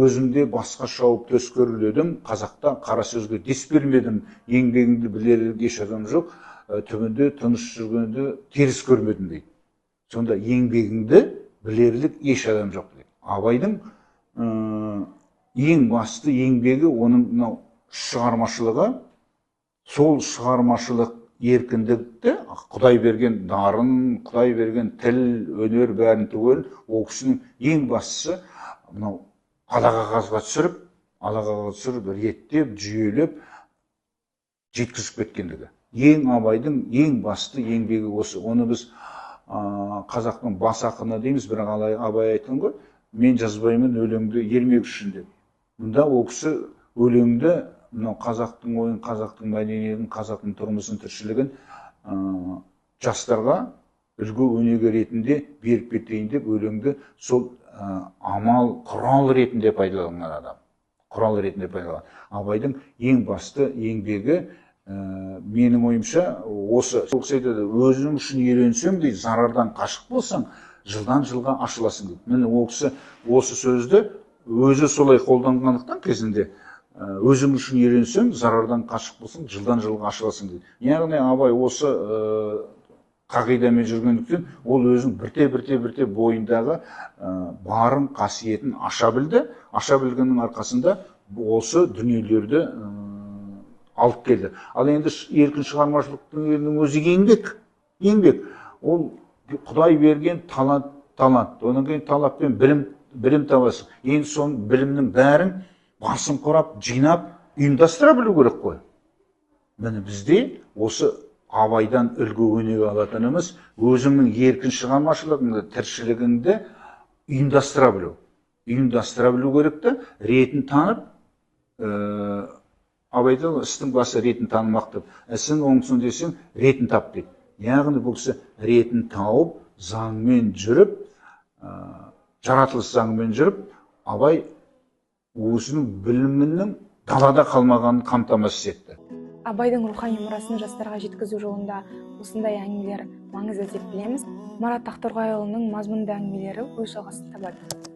Өзімде басқа шауып төс көріледім, қазақта қара сөзге дес бермедім, еңбегіңді білерлік еш адам жоқ, түбінде тыныш жүргенді теріс көрмедім дейді. Сонда еңбегіңді білерлік еш адам жоқ дейді. Абайдың ең басты еңбегі оның мынау шығармашылығы, сол шығармашылық еркіндікті Құдай берген дарын, Құдай берген тіл, өнер бәрін түгел, ол кісінің ең бастысы мынау ала қағазға түсіріп, ала қағазға түсіріп, реттеп, жүйелеп жеткізіп кеткендігі. Ең Абайдың ең басты еңбегі осы. Оны біз қазақтың бас ақыны дейміз, бірақ Абай айтқан ғой, мен жазбаймын өлеңді ермек үшін деп. Мұнда ол кісі өлеңді мынау қазақтың ойын, қазақтың мәдениетін, қазақтың тұрмысын, тіршілігін жастарға үлгі өнеге ретінде беріп кетейін деп өлеңді сол амал, құрал ретінде пайдаланған адам. Құрал ретінде пайдаланған. Абайдың ең басты еңбегі, менің ойымша, осы. Ол кісі айтады, өзің үшін үйренсең дейді, зарардан қашық болсаң, жылдан жылға ашыласың дейді. Міне ол кісі осы сөзді өзі солай қолданғандықтан кезінде, өзің үшін үйренсең, зарардан қашық болсаң, жылдан жылға ашыласың дейді. Яғни Абай осы қағидамен жүргендіктен, ол өзінің бірте-бірте бойындағы барын, қасиетін аша білді. Аша білгеннің арқасында осы дүниелерді алып келді. Ал енді еркін шығармашылықтың өзі еңбек. Еңбек. Ол Құдай берген талант, талант. Одан кейін талаппен білім табасың. Енді соның білімнің бәрін басын құрап, жинап, ұйымдастыра білу керек қой. Міне бізде осы Абайдан үлгі өнеге алатынымыз өзіңнің еркін шығармашылығыңды, тіршілігіңді ұйымдастыра білу. Ұйымдастыра білу керек те, ретін танып, Абай айтады, істің басы ретін танымақ деп. Ісің оңсын десең, ретін тап дейді. Яғни бұл кісі ретін тауып, заңмен жүріп, жаратылыс заңымен жүріп, Абай өзінің білімінің далада қалмағанын қамтамасыз етті. Абайдың рухани мұрасын жастарға жеткізу жолында осындай әңгімелер маңызды деп білеміз. Марат Ақтоғайұлының мазмұнды әңгімелері өз жалғасын табады.